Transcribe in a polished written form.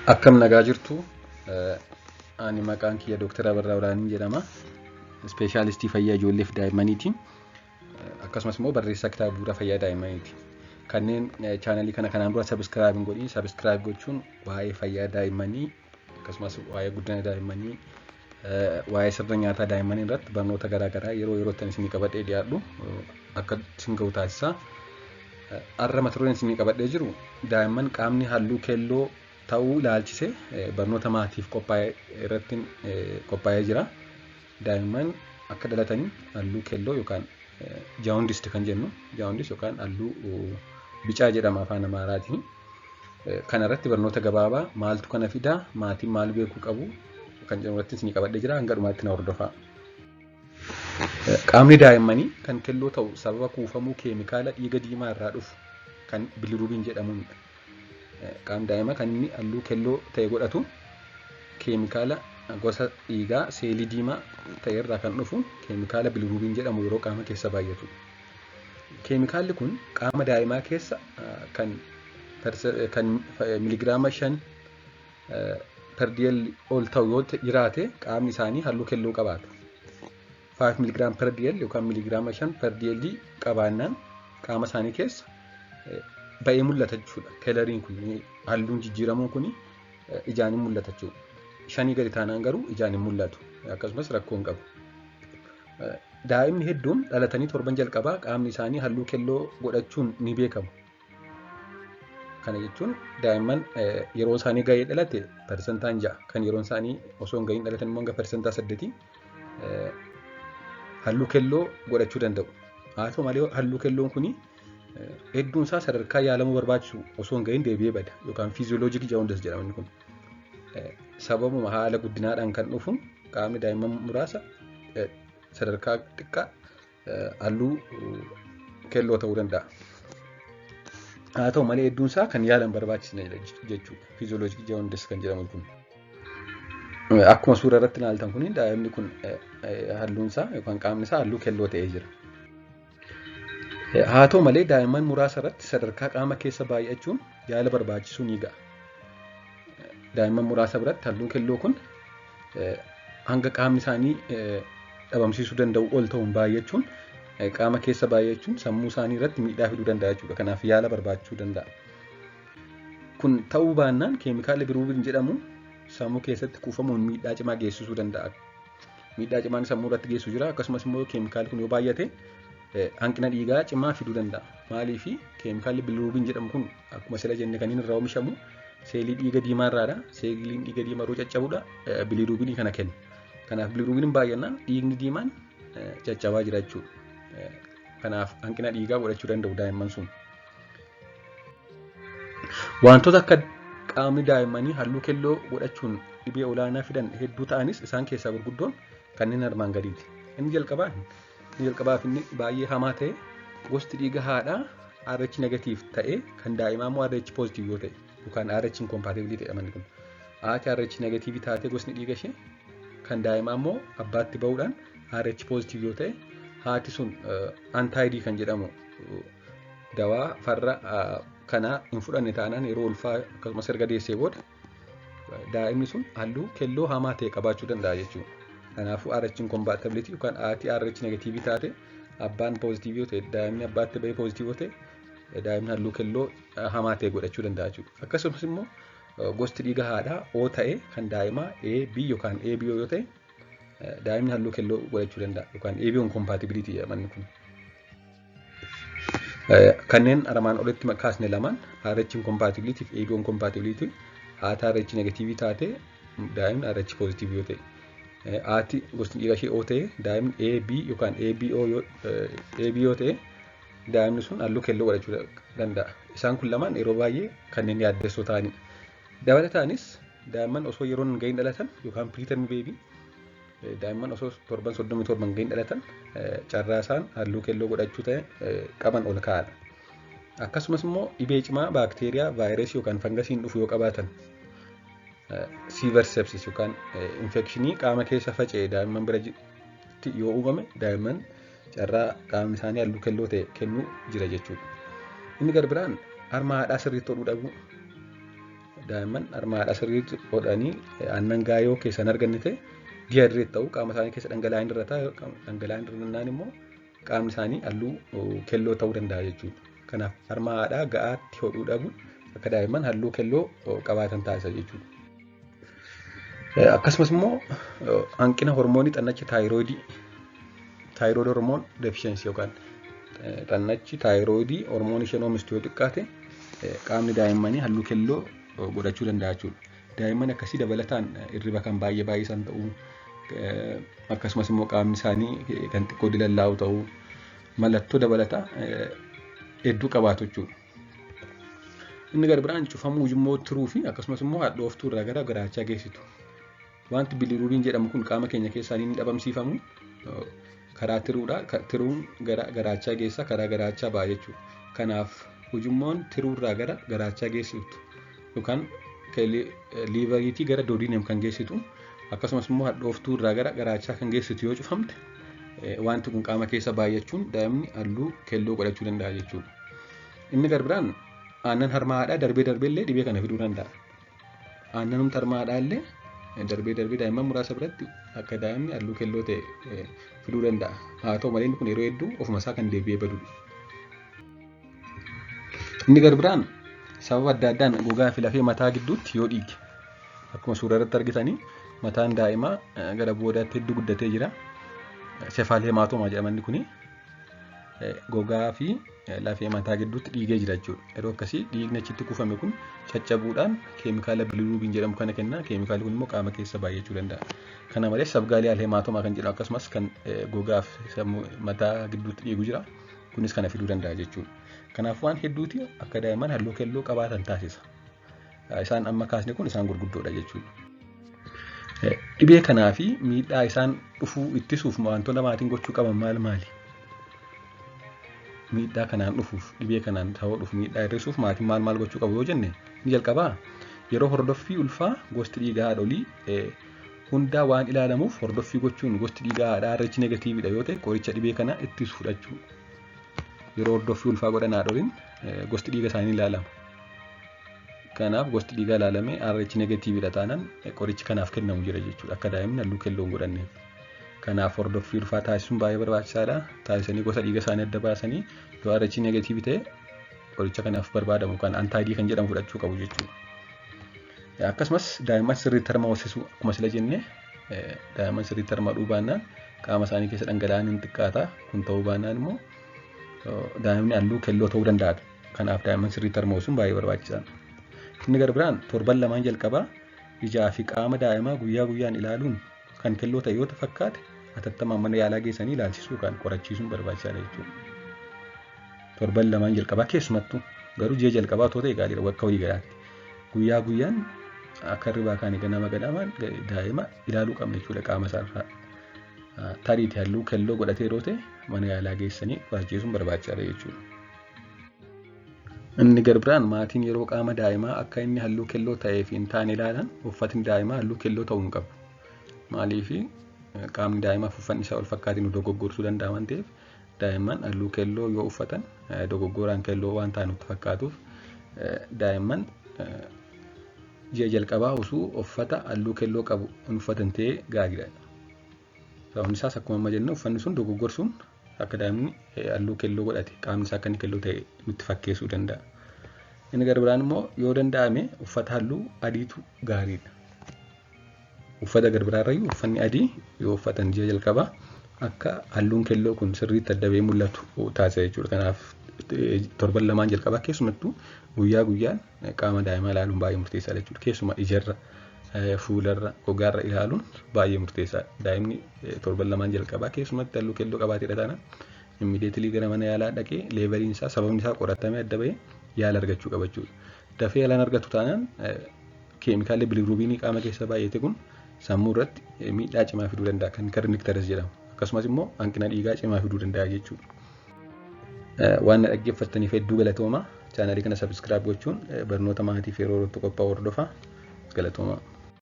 Akkam nagaa jirtu? Ani maqaan kiyya Dooktar Abarraa Olaanii jedhama. Ispeeshaalistii fayyaa ijoollee fi daa'immaniiti. Akkasumas immoo barreessaa kitaaba bu'uura fayyaa daa'immaniiti. Kanneen chaanalii kana kanaan dura subscribe hin godhin, subscribe gochuun waa'ee fayyaa daa'immanii, akkasumas waa'ee guddina daa'immanii, waa'ee sirna nyaataa daa'immanii irratti barnoota garaa garaa yeroo yerootti isinii qabadhee dhiyaadhu akka isin ga'u taasisa. Har'a mata dureen isinii qabadhee jiru daa'imman qaamni halluu keelloo ta'uu ilaalchise barnoota maatiif qophaa'e irratti qophaa'ee jira. Daa'imman akka dhalatanii halluu keelloo yookaan jaundiced kan jennu, jaundice yookaan halluu bicaa jedhama afaan Amaaraatiin. Kana irratti barnoota gabaabaa maaltu kana fidaa, maatiin maal beekuu qabu kan jedhu irratti isinii qabadhee jira. Hanga dhumaatti na hordofaa. Qaamni daa'immanii kan kelloo ta'u sababa kuufamuu keemikaala dhiiga diimaa irraa dhufu kan bilirubiin jedhamuunidha. Qaamni daa'imaa kan inni halluu kelloo ta'e godhatu keemikaala gosa dhiigaa seelii diimaa ta'e irraa kan dhufu keemikaala bilirubiin jedhamu yeroo qaama keessa baay'atudha. Keemikaalli kun qaama daa'imaa keessa kan miligiraama 5 per dl ol ta'u yoo jiraate qaamni isaanii halluu kelloo qabaata. 5 milligram per dl yookaan miligiraama 5 per dl qabaannaan qaama isaanii keessa ba'ee mul'ata jechuudha. Coloriin kun, halluun jijjiiramuun kun ijaan hin mul'ata jechuudha. 5 gadi taanaan garuu ijaan hin mul'atu. Akkasumas rakkoo hin qabu. Daa'imni hedduun dhalatanii torban jalqabaa qaamni isaanii halluu kelloo godhachuun ni beekamu. Kana jechuun daa'imman yeroo isaanii gahee dhalate 6%, kan yeroon isaanii osoo hin gahiin dhalatan immoo hanga 8% halluu kelloo godhachuu danda'u. Haa ta'u malee, halluu kelloon kuni hedduun isaa sadarkaa yaalamuu barbaachisu osoo hin gahiin deebi'ee bada yookaan physiologic jaundice jedhama inni kun. Sababuma haala guddinaadhaan kan dhufu qaamni daa'imman muraasa sadarkaa xiqqaa halluu keelloo ta'uu danda'a. Haa ta'u malee, hedduun isaa kan yaalan barbaachisne jechuudha. Physiologic jaundice kan jedhamu kun. Akkuma suura irratti ilaaltan kun, daa'imni kun halluun isaa yookaan qaamni isaa halluu keelloo ta'ee jira. Haa ta'u malee, daa'imman muraasa irratti sadarkaa qaama keessa baay'achuun yaala barbaachisuu ni ga'a. Daa'imman muraasa biratti halluun keelloo kun hanga qaamni isaanii dhabamsiisuu danda'u ol ta'uun baay'achuun, qaama keessa baay'achuun sammuu isaanii irratti miidhaa fiduu danda'a jechuudha. Kanaaf yaala barbaachisuu danda'a. Kun ta'uu baannaan keemikaalli bilirubin jedhamu sammuu keessatti kuufamuun miidhaa cimaa geessisuu danda'a. Miidhaa cimaan sammuu irratti geessu jira. Akkasumas immoo keemikaalli kun yoo baay'ate hanqina dhiigaa cimaa fiduu danda'a. Maaliif? Keemikaalli bilirubin jedhamu kun akkuma sila jenne kan inni irraa oomishamu seelii dhiiga diimaa irraadha. Seeliin dhiiga diimaa yeroo caccabudha bilirubinii kana kenna. Kanaaf bilirubiniin baay'annaan dhiigni diimaan caccabaa jira jechuudha. Kanaaf hanqina dhiigaa godhachuu danda'u daa'imman sun. Wantoota akka qaamni daa'immanii halluu keelloo godhachuun dhibee olaanaa fidan hedduu ta'anis, isaan keessaa gurguddoon kanneen armaan gadiiti. Inni jalqabaaf inni baay'ee hamaa ta'e gosti dhiiga haadhaa RH negative ta'e kan daa'imaa immoo RH positive yoo ta'e yookaan RH incompatible ta'e manni kun. Haati RH negative taate, gosni dhiiga ishee kan daa'imaa immoo abbaatti bahuudhaan RH positive yoo ta'e, haati sun anti-D kan jedhamu dawaa farra kanaa hin fudhanne taanaan, yeroo ulfaa akkasumas erga deessee booda daa'imni sun halluu keelloo hamaa ta'e qabaachuu danda'a jechuudha. Kanaafuu RH incompatibility yookaan haati RH negative taate, abbaan positive yoo ta'e, daa'imni abbaatti bahee positive yoo ta'e, daa'imni halluu keelloo hamaa ta'e godhachuu danda'a jechuudha. Akkasumas immoo gosti dhiiga haadhaa O ta'e kan daa'imaa A, B yookaan AB yoo ta'e, daa'imni halluu keelloo godhachuu danda'a yookaan AB incompatibility jedhama inni kun. Kanneen armaan olitti kaasne lamaan, RH incompatibility fi AB incompatibility, haati RH negative taate, daa'imni RH positive yoo ta'e, haati gosti dhiiga ishee O ta'e, daa'imni AB yookaan AB yoo ta'e, daa'imni sun halluu keelloo godhachuu danda'a. Isaan kun lamaan yeroo baay'ee kanneen yaaddessoo ta'anidha. Dabalataanis daa'imman osoo yeroon hin gahin dhalatan yookaan preterm baby, daa'imman osoo torban 37 hin gahin dhalatan, carraa isaan halluu keelloo godhachuu ta'e qaban ol ka'aadha. Akkasumas immoo dhibee cimaa baakteeriyaa, vaayirasii yookaan fangasiin dhufu yoo qabaatan, severe sepsis yookaan infekshinii qaama keessa faca'e daa'imman biratti yoo uumame, daa'imman carraa qaamni isaanii halluu keelloo ta'e kennuu jira jechuudha. Inni gara biraan harma haadhaa sirriitti hodhuu dhabuu. Daa'imman harma haadhaa sirriitti hodhanii aannan gahaa yoo keessaa hin arganne ta'e dehydrate ta'uu, qaama isaanii keessa dhangala'aan irra, dhangala'aan hir'annaan immoo qaamni isaanii halluu keelloo ta'uu danda'a jechuudha. Kanaaf harma haadhaa ga'aatti hodhuu dhabuun akka daa'imman halluu keelloo qabaatan taasisa jechuudha. Akkasumas immoo hanqina hormoonii xannacha taayiroidii, thyroid hormone deficiency, yookaan xannachi taayiroidii hormoonii isheen oomishtu yoo xiqqaate qaamni daa'immanii halluu keelloo godhachuu danda'a jechuudha. Daa'imman akkasii dabalataan hirriba kan baay'ee baay'isan ta'uu, akkasumas immoo qaamni isaanii kan xiqqoo dilallaa'u ta'uu, mallattoo dabalataa hedduu qabaatu jechuudha. Inni gara biraan cufamuu ujummoo tiruu fi akkasumas immoo hadhooftuu irraa gara garaachaa geessitu. Wanti bilirubin jedhamu kun qaama keenya keessaa ni dhabamsiifamu karaa tiruudha. Tiruun gara garaachaa geessa, karaa garaachaa ba'a jechuudha. Kanaaf ujummoon tiruurraa gara garaachaa geessitu yookaan liveriitii gara duodenum kan geessitu, akkasumas immoo hadhooftuu irraa gara garaachaa kan geessitu yoo cufamte, wanti kun qaama keessa baay'achuun daa'imni halluu keelloo godhachuu danda'a jechuudha. Inni gara biraan aannan harma haadhaa darbee darbee illee dhibee kana fiduu danda'a. Aannan harma haadhaa illee darbee darbee daa'imman muraasa biratti akka daa'imni halluu keelloo ta'e fiduu danda'a. Haa ta'u malee inni kun yeroo hedduu ofuma isaa kan deebi'ee badudha. Inni gara biraan sababa adda addaan gogaa fi lafee mataa gidduutti yoo dhiige, akkuma suuraa irratti argitanii mataan daa'imaa gara boodaatti hedduu guddatee jira. Cephalhematoma jedhama inni kuni. Gogaa fi lafee mataa gidduutti dhiigee jira jechuudha. Yeroo akkasii dhiigni achitti kuufame kun caccabuudhaan keemikaala bilirubin jedhamu kana kenna. Keemikaalli kun immoo qaama keessa baay'achuu danda'a. Kana malees subgaleal hematoma kan jedhamu, akkasumas kan gogaa fi mataa gidduutti dhiigu jira. Kunis kana fiduu danda'a jechuudha. Kanaaf waan hedduuti akka daa'imman halluu keelloo qabaatan taasisa. Isaan amma kaasne kun isaan gurguddoodha jechuudha. Dhibee kanaa fi miidhaa isaan dhufuu ittisuuf wantoota maatiin gochuu qaban maal maali? Miidhaa kanaan dhufuuf, dhibee kanaan ta'uu dhufu miidhaa hir'isuuf maatiin maal maal gochuu qabu yoo jenne, inni jalqabaa yeroo hordoffii ulfaa gosti dhiigaa haadholii hundaa waan ilaalamuuf hordoffii gochuun gosti dhiigaa haadhaa RH negativedha yoo ta'e qoricha dhibee kana ittisu fudhachuu. Yeroo hordoffii ulfaa godhan haadholiin gosti dhiiga isaanii ilaalama. Kanaaf gosti dhiigaa ilaalamee RH negativedha taanaan qorichi kanaaf kennamu jira jechuudha, akka daa'imni halluu keelloo hin godhanneef. Kanaaf hordoffii ulfaa taasisuun baay'ee barbaachisaadha. Taasisanii gosa dhiiga isaanii adda baasanii yoo RH negative ta'e qoricha kanaaf barbaadamu kan anti-D kan jedhamu fudhachuu qabu jechuudha. Akkasumas daa'imman sirriitti harma hoosisuu, akkuma sila jenne daa'imman sirriitti harma hodhuu baannaan qaama isaanii keessa dhangala'aan hin xiqqaata. Kun ta'uu baannaan immoo daa'imni halluu keelloo ta'uu danda'a. Kanaaf daa'imman sirriitti harma hoosisuun baay'ee barbaachisaadha. Inni gara biraan torban 2n jalqabaa ijaa fi qaama daa'imaa guyyaa guyyaan ilaaluun kan keelloo ta'e yoo fakkaate hatattamaan mana yaalaa geessanii ilaalchisuu kan qorachiisuun barbaachisaadha jechuudha. Torban 2n jalqabaa keessumattuu, garuu ji'a jalqabaa otoo ta'e gaariidha bakka walii galaatti. Guyyaa guyyaan akka hirribaa kaanii ganama ganamaan daa'ima ilaaluu qabna jechuudha qaama isaarraa. Tariitii halluu keelloo godhatee yeroo ta'e mana yaalaa geessanii qorachiisuun barbaachisaadha jechuudha. Inni gara biraan maatiin yeroo qaama daa'imaa akka inni halluu keelloo ta'ee fi hin taane ilaalan uffatni daa'imaa halluu keelloo ta'uu hin qabu. Maaliif? Qaamni daa'imaa fi uffanni isaa wal fakkaatiin dogoggorsuu danda'a waan ta'eef, daa'imman halluu keelloo yoo uffatan dogoggoraan keelloo waan ta'an nutti fakkaatuuf, daa'imman ji'a jalqabaa osoo uffata halluu keelloo qabu hin uffatan ta'ee gaariidha. Sababni isaas akkuma amma jennu uffanni sun dogoggorsuun akka daa'imni halluu keelloo godhate, qaamni isaa akka inni keelloo ta'e nutti fakkeessuu danda'a. Inni gara biraan immoo yoo danda'ame uffata halluu adiitu gaariidha. Uffata gara biraarrayyuu uffanni adii yoo uffatan ji'a jalqabaa akka halluun keelloo kun sirriitti adda bahee mul'atu taasisa jechuudha. Kanaaf torban 2n jalqabaa keessumattuu guyyaa guyyaan qaama daa'imaa ilaaluun baay'ee murteessaadha jechuudha. Keessumaa ijarra, fuularra, gogaarra ilaaluun baay'ee murteessaadha. Daa'imni torban 2n jalqabaa keessumatti halluu keelloo qabaateedha taanaan immediately gara mana yaalaa dhaqee leveliin isaa, sababni isaa qoratamee adda bahee yaala argachuu qaba jechuudha. Dafee yaalaan argatu taanaan keemikaalli bilirubinii qaama keessa baay'ate kun sammuu irratti miidhaa cimaa fiduu danda'a, kan kernicterus jedhamu. Akkasumas immoo hanqina dhiigaa cimaa fiduu danda'a jechuudha. Waan na dhaggeeffattaniif hedduu galatooma. Chaanalii kana subscribe gochuun barnoota maatiif yeroo yerootti qophaa'u hordofaa. Galatooma.